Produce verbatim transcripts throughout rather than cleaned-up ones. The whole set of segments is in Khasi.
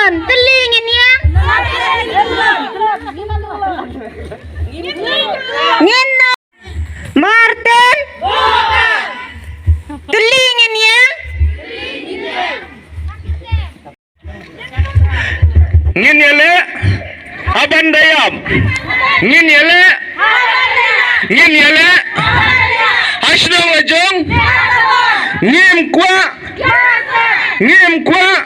Tylli ngin ïeng. Ngin Martin. Tylli ngin ïeng. Ngin ïaleh. Aban dayam. Ngin ïaleh. Ngin ïaleh. Ha shnong la jong. Ngim kwah. Ngim kwah.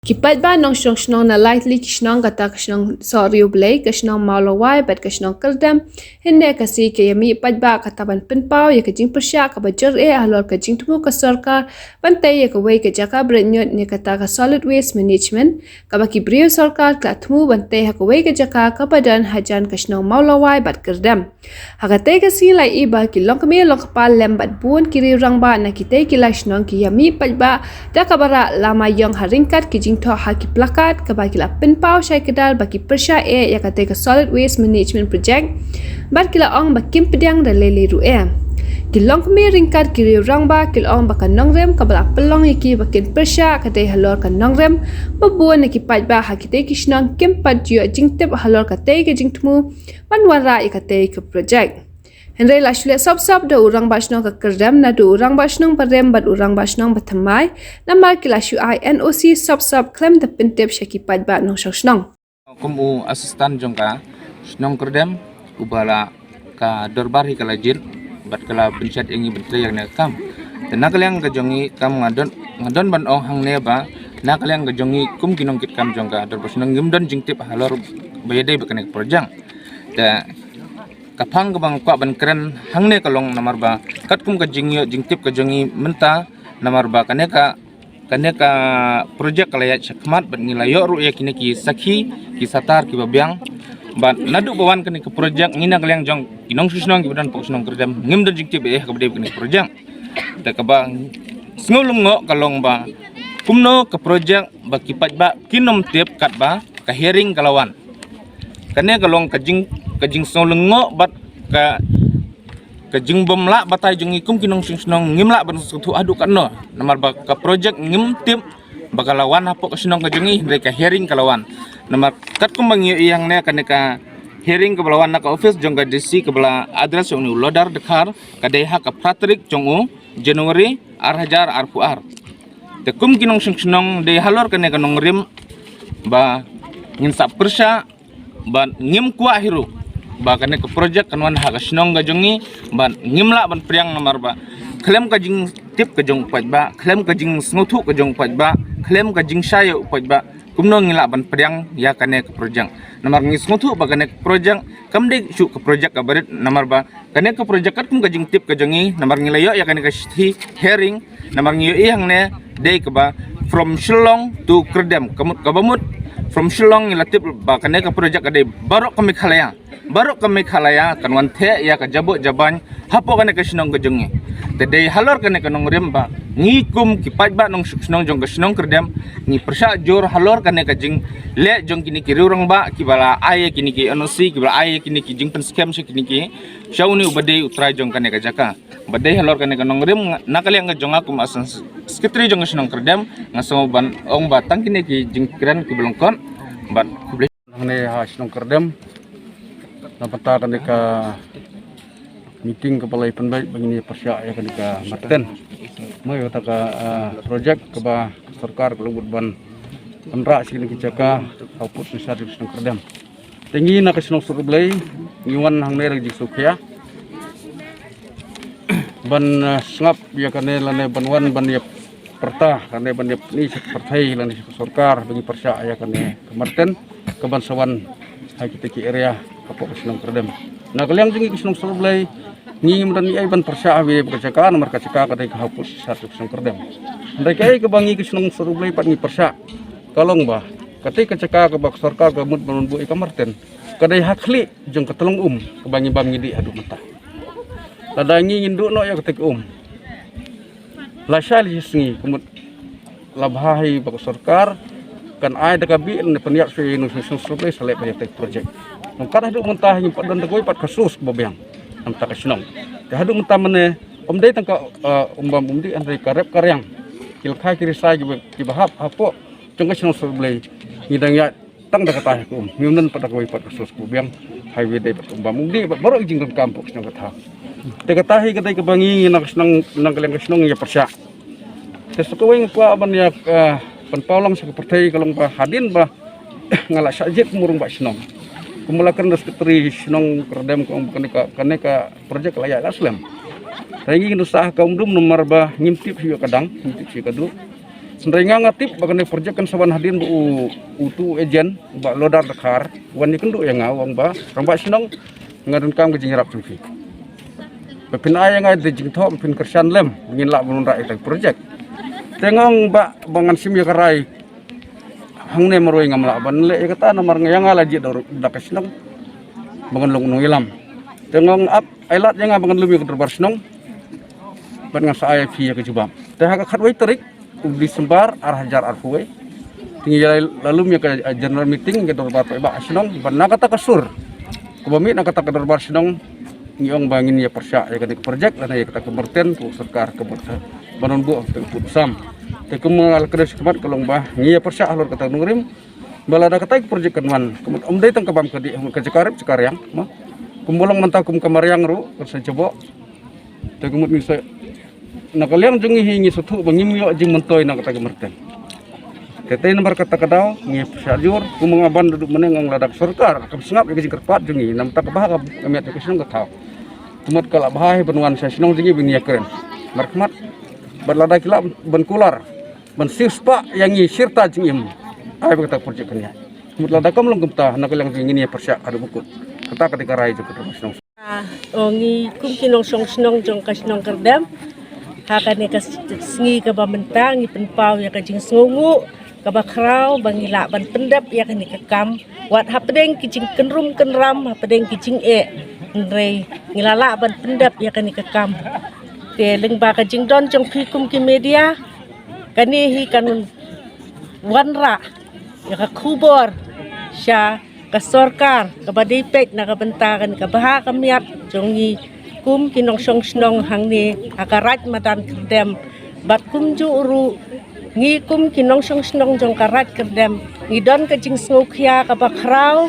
Ki paidbah nongshong shnong na lai tylli ki shnong kata ka shnong Sohriewblei, ka shnong Mawlawai bad ka shnong Kyrdem, hynne ka sngi ki ïa mih paidbah kata ban pynpaw ïa ka jingpyrshah kaba jur eh halor ka jingthmu ka sorkar ban tei ïa kawei ka jaka bret ñiut ne kata ka solid waste management, kaba ki briew sorkar ki la thmu ban tei ha kawei ka jaka kaba don hajan ka shnong Mawlawai bad Kyrdem. Ha katei ka sngi la ïohi ba ki longkmie longkpa lem bad bun ki riew rangbah na kitei ki lai shnong ki ïa mih paidbah da kaba rah lama ïong ha ryngkat ki jingthoh ha ki plakat kaba ki la pynpaw shai kdar ba ki pyrshah eh ïa katei ka solid waste management project bad ki la ong ba kim pdiang da lei lei ruh eh. Ki longkmie ryngkat ki riew rangbah ki la ong ba ka nongrim kaba la pynlong ïa ki ba kin pyrshah ka dei halor ka nongrim ba bun na ki paidbah ha kitei ki shnong kim pat ju ïoh jingtip halor katei ka jingthmu ban wanrah ïa katei ka project. Hynrei la shu leh sop sop da u rangbah shnong ka Kyrdem naduh u rangbah shnong ba rim bad u rangbah shnong ba thymmai namar ki la shu ai N O C sop sop khlem da pyntip sha ki paidbah nongshong shnong. Kum u assistant jong ka shnong Kyrdem uba la ka dorbar hi ka la jied bad ka la pynshitom ïa ngi ban trei ïa kane ka kam. Te na ka liang ka jong ngi kam nga don, nga don ban ong hangne ba na ka liang ka jong ngi kum ki nongkitkam jong ka dorbar shnong ngim don jingtip halor ba ïadei bad kane ka project. Te ka phang kaba nga kwah ban kren hangne ka long namar ba katkum ka jingïoh jingtip ka jong ngi mynta namar ba kane ka, kane ka project ka la ïaid shakhmat bad ngi la ïoh ruh ïa kine ki sakhi ki satar kiba biang. Bad naduh ba wan kane ka project ngi na ka liang jong ki nongshong shnong kiba don hapoh shnong Kyrdem ngim don jingtip eh kaba dei bad kane ka project. Te kaba sngew lyngngoh ka long ba kumno ka project ba ki paidbah kin ym tip katba ka hearing ka la wan. Kane ka long ka jing, ka jingsngew lyngngoh bad ka, ka jingbym lah batai jong ngi kum ki nongshong shnong ngim lah ban sngewthuh haduh katno namar ba ka project ngim tip ba ka la wan hapoh ka shnong ka jong ngi hynrei ka hearing ka la wan. Namar katkum ba ngi ïohi hangne kane ka hearing kaba la wan na ka office jong ka D C kaba la address jong u Lodar Dkhar ka dei ha ka phra tarik jong u January ar hajar arphew ar. Te kum ki nongshong shnong dei halor kane ka nongrim ba ngin sa pyrshah bad ngim kwah hi ruh ba kane ka project kan wan ha ka shnong ka jong ngi bad ngim lah ban pdiang namar ba khlem ka jingtip ka jong u paidbah, khlem ka jingsngewthuh ka jong u paidbah, khlem ka jingshai ïa u paidbah kumno ngi lah ban pdiang ïa kane ka project. Namar ngi sngewthuh ba kane ka project kam dei shuh ka project kaba rit namar ba kane ka project katkum ka jingtip ka jong ngi namar ngi la ïoh ïa kane ka shithi hearing namar ngi ïohi hangne dei kaba from Shillong to Kyrdem, ka mut, kaba mut from Shillong ngi la tip ba kane ka project ka dei baroh ka Meghalaya. Baroh ka Meghalaya kan wan theh ïa ka jaboh jaban hapoh kane ka shnong ka jong ngi. Te dei halor kane ka nongrim ba ngi kum ki paidbah nongshong shnong jong ka shnong Kyrdem ngi pyrshah jur halor kane ka jingleh jong kine ki riew rangbah kiba la ai ïa kine ki N O C kiba la ai ïa kine ki jingpynskhem sha kine ki sha une uba dei u trai jong kane ka jaka. Ba dei halor kane ka nongrim nga, na ka liang ka jong nga kum assistant secretary jong ka shnong Kyrdem nga sngew ban ong ba tang kine ki jingkren kiba lyngkot bad khublei. Hangne ha shnong Kyrdem na bynta kane ka meeting kaba la pynbeit ba ngin ïa pyrshah ïa kane ka marten. Mo ïa kata ka, ah, project kaba sorkar ka la mut ban pynrah sha kine ki jaka ha u pud synshar jong ka shnong Kyrdem. Te ngi na ka shnong Sohriewblei ngi wan hangne da ka jingsngewkhia ban, eh, sngap ïa kane lane ban wan ban ïa pyrta kane ban ïa pyni sha ka pyrthei lane sha ka sorkar ba ngi pyrshah ïa kane ka marten kaban sa wan ha kita ki area hapoh ka shnong Kyrdem. Na ka liang jong ngi ka shnong Sohriewblei ngi ngim don ei ei ban pyrshah ha kawei ka jaka namar ka jaka ka dei ka ha u pud synshar jong ka shnong Kyrdem. Hynrei kaei kaba ngi ka shnong Sohriewblei pat ngi pyrshah ka long ba katei ka jaka kaba ka sorkar ka mut ban buh ïa ka marten ka dei ha khlieh jong ka tlong um kaba ngi bam ngi dih haduh mynta. Lada ngi ngin duh noh ïa katei ka um lashai lashisngi ka mut la bha hi ba ka sorkar kan ai da ka bill ne pynïap shuwa ïa u nongshong shnong Sohriewblei sa leh bha ïa katei ka project. Nangta haduh mynta hi ngim pat don da kawei pat ka source kaba biang na bynta ka shnong. Te haduh mynta mynne ym dei tang ka, eh, um bam um dih hynrei ka rep ka riang ki la kha ki risa kiba, kiba hap hapoh Jong ka shnong Surblei ngi dang ïaid tang da kata hi kum, ngim don pat da kawei pat ka source ka biang. Highway dei bad kum bam udi bad baroh ki jingdonkam pok shnong kata. Te kata hi ka dei kaba ngi na ka shnong, na ka liang ka shnong ngi ïa pyrshah. Te sa kawei nga kwah ban ïa, eh, pynpaw lang sha ka pyrthei ka long ba hadien ba nga la shah jied kum u rangbah shnong, kum la kren da secretary shnong Kyrdem ka ong ba kane ka, kane ka project la ïaid la slem. Te ngi ngi sah ka umdum namar ba ngim tip shuh ka dang, ngim tip shuh ka duk. Hynrei nga nga tip ba kane project kan sa wan hadien ba u, utu u agent ba Lodar Dkhar wan ïakynduh ïa nga, u ong ba rangbah shnong, nga donkam ka jingïarap jong phi. Ba phin ai ïa nga da jingthoh, phin kyrshan lem, ngin lah ban wanrah ïa ka project. Te nga ong ba, ba ngan shim ïa ka rai hangne marwei, ngam lah ban leh ïa kata namar nga ïa nga la jied da ka shnong ba ngan long u nongïalam. Te nga ong ap, ai lad ïa nga ba ngan lum ïa ka dorbar shnong bad ngan sa ai ïa phi ïa ka jubab. Te ha ka khatwei tarik u December ar hajar arphew wei, te ngi la lum ïa ka, eh, general meeting, ïa ka dorbar paidbah shnong, bad na kata ka sur kaba mih na kata ka dorbar shnong ngi ong ba ngin ïa pyrshah ïa kane ka project lane ïa kata ka marten ka sorkar ka bad ka ban buh ka pud sam. Te kum nga la kren shakhmat ka long ba ngi ïa pyrshah halor kata ka nongrim ba lada kata ka project kan wan, ka mut ym dei tang ka bam ka dih, ka jaka rep jaka riang ma. Kum ba long mynta kum ka mariang ruh kan sa jaboh. Te ka mut ngi sa, na ka liang jong ngi hi ngi sngewthuh ba ngim ïoh jingmyntoi na kata ka marten. Te tei namar kata ka daw ngi pyrshah jur, kum nga ban duh mynne nga ong lada ka sorkar kam sngap ïa ka jingkyrpad jong ngi, namar kata ka bha ka miat ïa ka shnong ka thaw. Ka mut ka la bha hi ban wan sha shnong jong ngi ban ïakren markhmat. Bad lada ki lah ban kular ban siewspah ïa ngi shirta jingim, ai ba kata ka project kan ïaid. Ka mut lada kam long kumta na ka liang jong ngi ngin ïa pyrshah haduh ba kut. Kata ka dei ka rai jong ka shnong. Ah, oh, ngi kum ki nongshong shnong jong ka shnong Kyrdem, ha kane ka s-, sngi kaba mynta ngi pynpaw ïa ka jingsngewnguh kaba khraw ba ngi lah ban pyndep ïa kane ka kam. Wat hapdeng ki jingkynrum kynram, hapdeng ki jingeh, hynrei ngi la lah ban pyndep ïa kane ka kam. Te lyngba ka jingdon jong phi kum ki media, kane hi kan wanrah ïa ka khubor sha ka sorkar kaba dei peit na ka bynta kane ka bha ka miat jong ngi kum ki nongshong shnong hangne ha ka Raid Madan Kyrdem. Bad kumjuh ruh ngi kum ki nongshong shnong jong ka Raid Kyrdem ngi don ka jingsngewkhia kaba khraw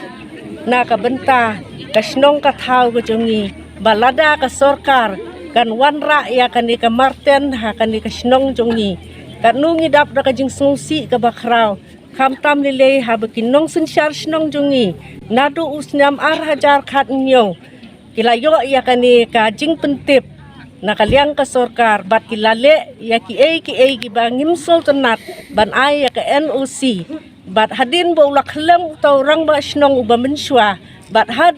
na ka bynta ka shnong ka thaw ka jong ngi, ba lada ka sorkar kan wanrah ïa kane ka marten ha kane ka shnong jong ngi, katno ngi dap da ka jingsngewsih kaba khraw. Khamtam lei lei haba ki nongsynshar shnong jong ngi naduh u snem ar hajar khathynñiew ki la ïoh ïa kane ka jingpyntip na ka liang ka sorkar bad ki la leh ïa kiei kiei kiba ngim sngewtynnat ban ai ïa ka N O C. Bad hadien ba u la khyllem uta u rangbah shnong uba mynshuwa, bad had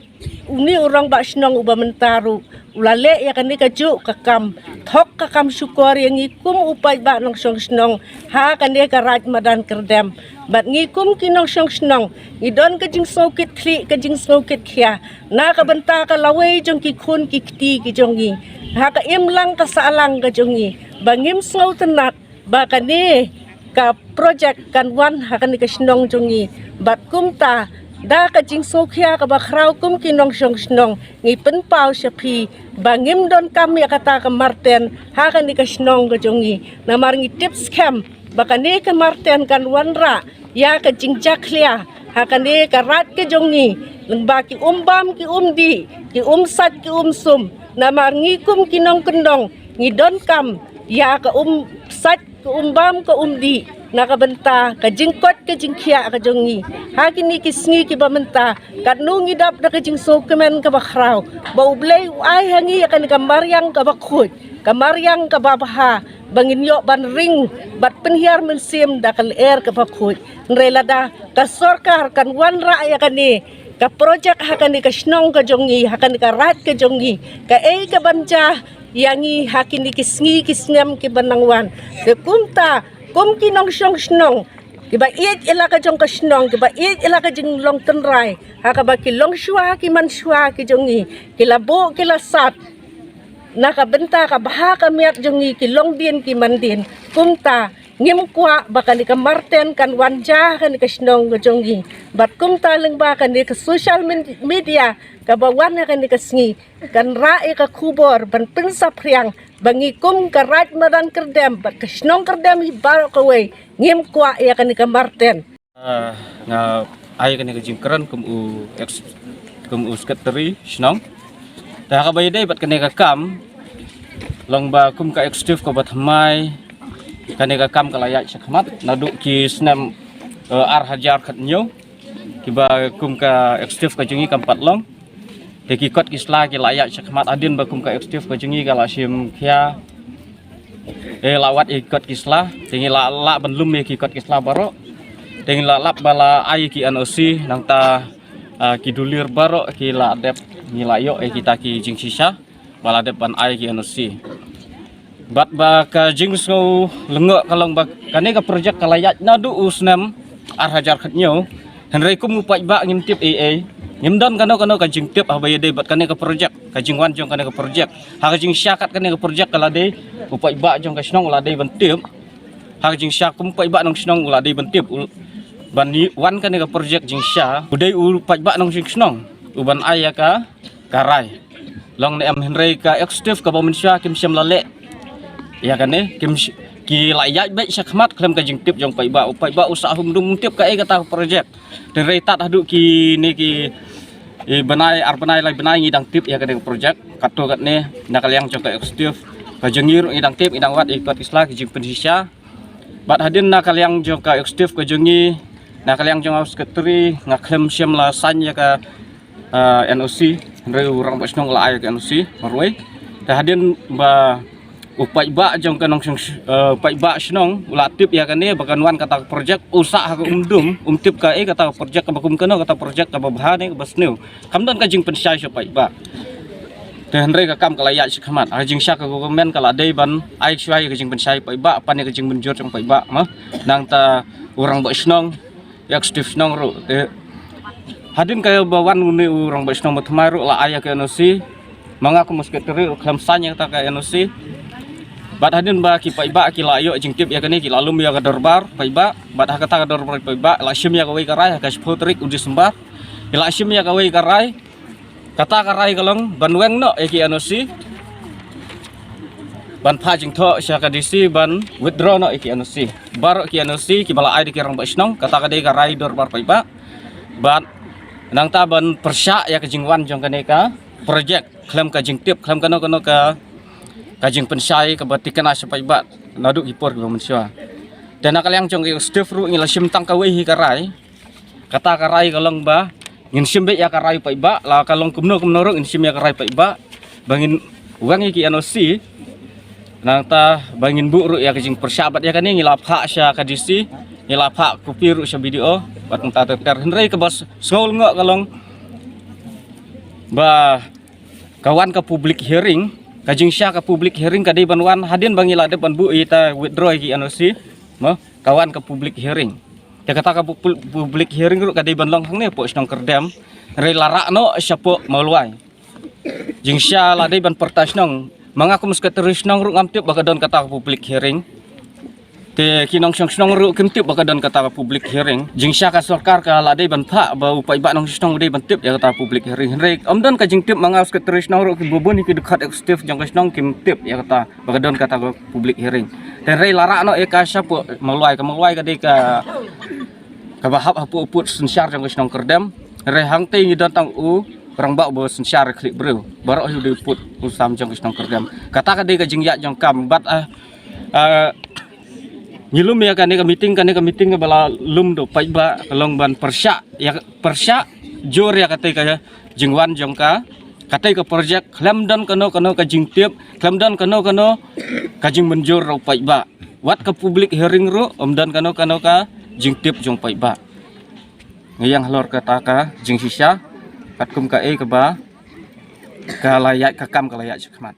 une u rangbah shnong uba mynta ruh u la leh ïa kane kajuh ka kam, thok ka kam shukor ïa ngi kum u paidbah nongshong shnong ha kane ka Raid Madan Kyrdem. Bad ngi kum ki nongshong shnong ngi don ka jingsngewkitkhlieh ka jingsngewkitkhia na ka bynta ka lawei jong ki khun ki kti ki jong ngi, ha ka imlang ka sahlang ka jong ngi, ba ngim sngewtynnat ba kane ka project kan wan ha kane ka shnong jong ngi. Bad kumta da ka jingsngewkhia kaba khraw kum ki nongshong shnong ngi pynpaw sha phi ba ngim donkam ïa kata ka marten ha kane ka shnong ka jong ngi. Namar ngi tip skhem ba kane ka marten kan wanrah ïa ka jingjakhlia ha kane ka raid ka jong ngi, lyngba ki um bam ki um dih, ki um sait ki um sum. Namar ngi kum ki nongkyndong ngi donkam ïa ka um sait ka um bam ka um dih na ka bynta ka jingkoit ka jingkhiah ka jong ngi. Ha kine ki sngi kiba mynta katno ngi dap da ka jingsngewkmen kaba khraw ba U Blei u ai ha ngi ïa kane ka mariang kaba khuid, ka mariang kaba bha, ba ngin ïoh ban ring bad pynhiar mynsiem da ka lyer kaba khuid. Hynrei lada ka sorkar kan wanrah ïa kane ka projek ha kane ka shnong ka jong ngi, ha kane ka raid ka jong ngi, kaei kaban jia ïa ngi ha kine ki sngi ki snem kiban nang wan? Te kumta kum ki nongshong shnong kiba ïeit ïa la ka jong ka shnong, kiba ïeit ïa la ka jinglong tynrai, ha kaba ki longshuwa ki manshuwa ki jong ngi ki la buh ki la sat na ka bynta ka bha ka miat jong ngi ki longdien ki mandien. Kumta ngim kwah ba kane ka marten kan wan jia ha kane ka shnong ka jong ngi. Bad kumta lyngba kane ka social men-, media kaba wan ha kane ka sngi kan rah ïa ka khubor ban pynsaphriang ba ngi kum ka Raid Madan Kyrdem bad ka shnong Kyrdem hi baroh kawei ngim kwah ïa kane ka marten. Ah, nga ai kane ka jingkren kum u ex, kum u secretary shnong. Te ha kaba ïadei bad kane ka kam, long ba kum ka executive kaba thymmai, kane ka kam ka la ïaid shakhmat naduh ki snem, eh, ar hajar khathynñiew, kiba kum ka executive ka jong ngi kam pat long. Te ki kot ki sla ki la ïaid shakhmat hadien ba kum ka executive ka jong ngi ka la shim khia, eh, la wad ïa ki kot ki sla, te ngi la lah ban lum ïa ki kot ki sla baroh. Te ngi la lap ba la ai ïa ki N O C, nangta, ah, ki dulir baroh ki la dep, ngi la ïoh ïa kita ki jingshisha ba la dep ban ai ïa ki N O C. Bad ba ka jingsngew lyngngoh ka long ba kane ka projek ka la ïaid naduh u snem ar hajar khathynñiew. Hynrei kum u paidbah ngim tip ei ei, ngim don kano kano ka jingtip haba ïadei bad kane ka projek, ka jingwan jong kane ka projek. Ha ka jingshisha kat kane ka projek ka la dei u paidbah jong ka shnong u la dei ban tip. Ha ka jingshisha kum paidbah nong shnong u la dei ban tip, u, ban ï-, wan kane ka projek jingshisha u dei u paidbah nong shnong u ban ai ïa ka, ka rai. Long ne em, hynrei ka executive kaba mynshuwa kim shym la leh ïa kane, kim sh-, ki la ïaid beit shakhmat khlem ka jingtip jong paidbah. U paidbah u sah um dum tip kaei kata ka projek. Hynrei tad haduh kine ki, i, bnai, ar bnai, lai bnai ngi dang tip ïa kane ka projek. Katto katne na ka liang jong ka executive ka jong ngi ruh ngi dang tip, ngi dang wad ïa ki kot ki sla, ki jingpynshisha. Bad hadien na ka liang jong ka executive ka jong ngi, na ka liang jong ka secretary, nga khlem shym la sign ïa ka, ah, N O C, hynrei u rangbah shnong la ai ïa ka N O C marwei. Te hadien ba u paidbah jong ka nong shnong, eh, paidbah shnong u la tip ïa kane ba kan wan kata ka projek, u sah ha ka um dum, um tip kaei kata ka projek kaba kum kano, kata projek kaba bha ne kaba sniew. Kam don ka jingpynshai sha paidbah. Te hynrei ka kam ka la ïaid shakhmat. Ha ka jingshisha ka government ka la dei ban ai shuwa ïa ka jingpynshai paidbah, pan ïa ka jingmynjur jong paidbah, ma. Nangta u rangbah shnong, executive shnong ruh. Te hadien kaba wan une u rangbah shnong ba thymmai ruh la ai ïa ka N O C. Ma nga kum u secretary ruh khlem sign ïa kata ka N O C. Bad hadien ba ki paidbah ki la ïoh jingtip ïa kane, ki la lum ïa ka dorbar paidbah. Bad ha kata ka dorbar paidbah la shim ïa kawei ka rai ha ka shiphew tarik u December. Ki la shim ïa kawei ka rai. Kata ka rai ka long ban weng noh ïa ki N O C, ban phah jingthoh sha ka D C ban withdraw noh ïa ki N O C. Baroh ki N O C kiba la ai da ki rangbah shnong, kata ka dei ka rai dorbar paidbah. Bad nangta ban pyrshah ïa ka jingwan jong kane ka projek khlem ka jingtip, khlem kano kano ka, ka jingpynshai kaba thikna sha paidbah naduh ki por kiba mynshuwa. Te na ka liang jong ka executive ruh ngi la shim tang kawei hi ka rai. Kata ka rai ka long ba ngin shim beit ïa ka rai paidbah, la ka long kumno kumno ruh ngin shim ïa ka rai paidbah ba ngin weng ïa ki N O C. Nangta ba ngin buh ruh ïa ka jingpyrshah bad ïa kane ngi la phah sha ka D C, ngi la phah kopi ruh sha B D O bad nangta ter ter. Hynrei kaba s-, sngew lyngngoh ka long ba ka wan ka public hearing, ka jingshisha ka public hearing ka dei ban wan hadien ba ngi la dep ban buh ïa ta withdraw ïa ki N O C, mo, ka wan ka public hearing. Te kata ka pu-, pu-, public hearing ruh ka dei ban long hangne hapoh shnong Kyrdem. Hynrei la rah noh shapoh Mawlwai. Jingshisha la dei ban pyrta shnong. Ma nga kum secretary shnong ruh ngam tip ba ka don kata ka public hearing. Te ki nongshong shnong ruh kim tip ba ka don kata ka public hearing. Jingshisha ka sorkar ka la dei ban phah ba u paidbah nongshong shnong u dei ban tip ïa kata public hearing. Hynrei ym don ka jingtip, ma nga secretary shnong ruh, kiba bun ki dkhot executive jong ka shnong kim tip ïa kata ba ka don kata ka public hearing. Te hynrei la rah noh ïa ka shapoh Mawlwai, ka Mawlwai ka dei ka, kaba hap hapoh u pud synshar jong ka shnong Kyrdem. Hynrei hangtei ngi don tang u rangbah ba synshar khlieh briew. Baroh hi u dei u pud u sam jong ka shnong Kyrdem. Kata ka dei ka jingïaid jong kam bad, ah, ah, ngi lum ïa kane ka meeting, kane ka meeting kaba la lum da u paidbah ka long ban pyrshah ïa, pyrshah jur ïa katei ka jingwan jong ka, katei ka projek khlem don kano kano ka jingtip, khlem don kano kano ka jingmynjur da u paidbah. Wat ka public hearing ruh ym don kano kano ka jingtip jong u paidbah. Nga ïeng halor kata ka jingshisha katkum kaei kaba ka la ïaid, ka kam ka la ïaid shakhmat.